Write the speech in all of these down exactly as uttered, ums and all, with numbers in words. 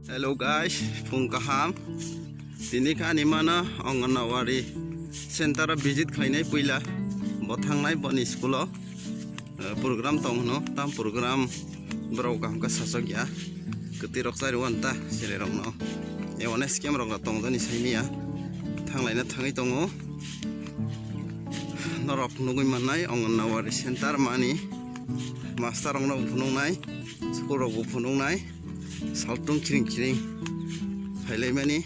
Hello guys, phung kaham. Tini kha ani mano Anganwadi center o visit khlainai puila. Bo thangnai boni school o, eh, program tong hwno. Tam program borok kaham khe sachok ya. Kwtwi rok chari wan ta sere rok no. Awareness camp rok tongjani saimia. Thanglaina thangwi tongo. Norok nugwi mannai Anganwadi center mani. Master rok no phunuknai, school rok bo phunuknai. Saltung khiring khiring phailaimani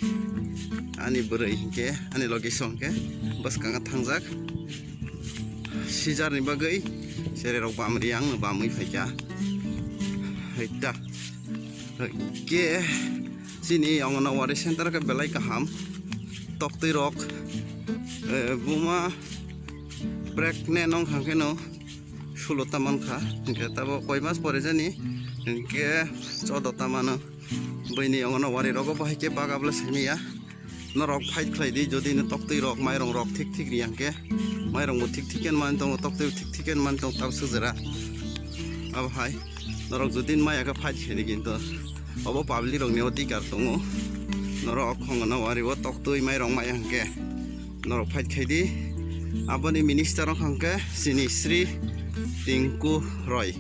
ani bwrwi hinkhe, ani logi song khe bwskango thangjak. Sijarni bagwi chererok bamri ang bamwi phaikha. Haita. Ke chini Anganwadi center khe belai kaham. Toktwi rok, eh, buma pregnant wng kha kheno sulo ta mankha, hinkhe tabo koi mas pore jani, hinkhe chodo ta mano. Buini Anganwadi rogo bahai khe bagabla saimaya. Norok fight khlai di, jodi no toktwi rok, mairong rok thik thik riyang khe, mairong bo thik thik khe man tongo, toktwi bo thik thik khe man tong tab sujera. Abo hai, norok jodi maya khe fight khe di kinto, obo public rok ni odhikar tongo. Norok Anganwadi o toktwi mairong maya hwnkhe, norok fight khai di. Aboni minister wng kha hwnkhe chini Sri Tinku Roy.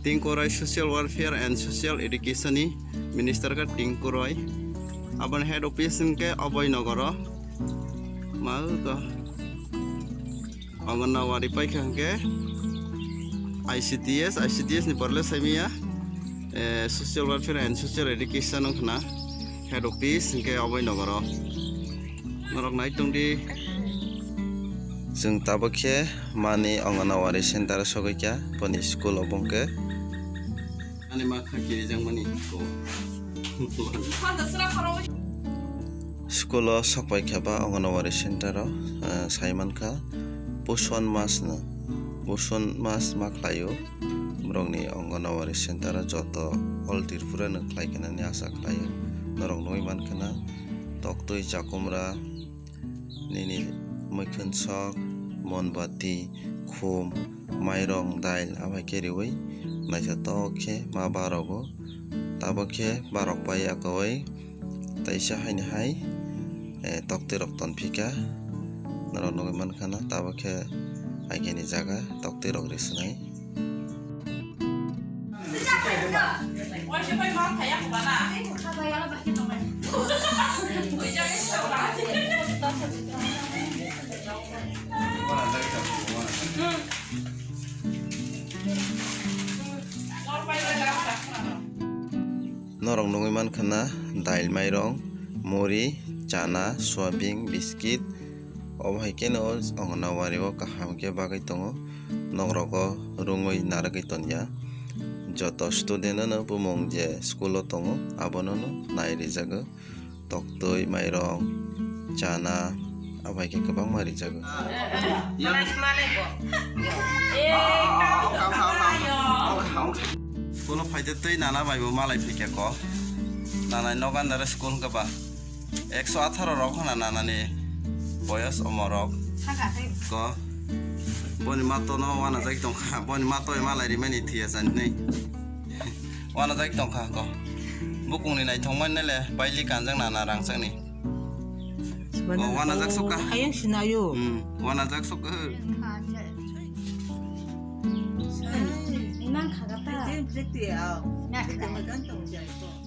Tinku Roy Social Welfare and Social Education ni minister kha Tinku Roy. Aboni head office hwnkhe Abhay Nagar o. Ma ko Anganwadi paikha hwnkhe I C D S, I C D S ni porle saimaya, eh, Social Welfare and Social Education wng khna head office hwnkhe Abhay Nagar o. Norok nai tong di. Chwng tabuk khe mani Anganwadi center o sogwi kha, boni school o bung khe. Ani ma kha kirijak mani ko. School o sokpai kha ba Anganwadi center o, ah, sai man kha Puson mas no. Puson mas ma khlai o. Borok ni Anganwadi center o joto all Tripura no khlai khe nani asa khlai o. Norok nugwi man khna toktwi chakumra nini muikhwnsok, monbati, khum, mairong, dail, abai khe riwi naithotok khe ma barogo. Tabuk khe barok pai akoi teisa haini hai, eh, toktwi rok tonphika. Norok nugwi mankha na tabuk khe agini jaga toktwi rok risinai. Norok nugwi mankha na dail, mairong, muri, chana, soyabin, biskit, obo hai kheno Anganwadi o kaham khe bagwi tongo. Nok rogo rwngwi narwgwi tongya. Joto student no bumung je school o tongo abono no nai rijago. Toktwi, mairong, chana, abai khe kwbangma rijago. School o phaide twi nana bai bo malai phikha ko. Nana ni nok under school hwnkhe ba ekso atharo rok hwna nana ni boyos omorok ko. Boni ma to no wanajak tongkha, boni ma to malai rimani thwiya jani nai. Wanajak tongkha ko. Bukung ni naithok mani le paili kanjak nana rangchak ni. Ko wanajak sukha. Ayang sinayo. Hmm, wanajak sukha. Iman khagata. Iman khagata.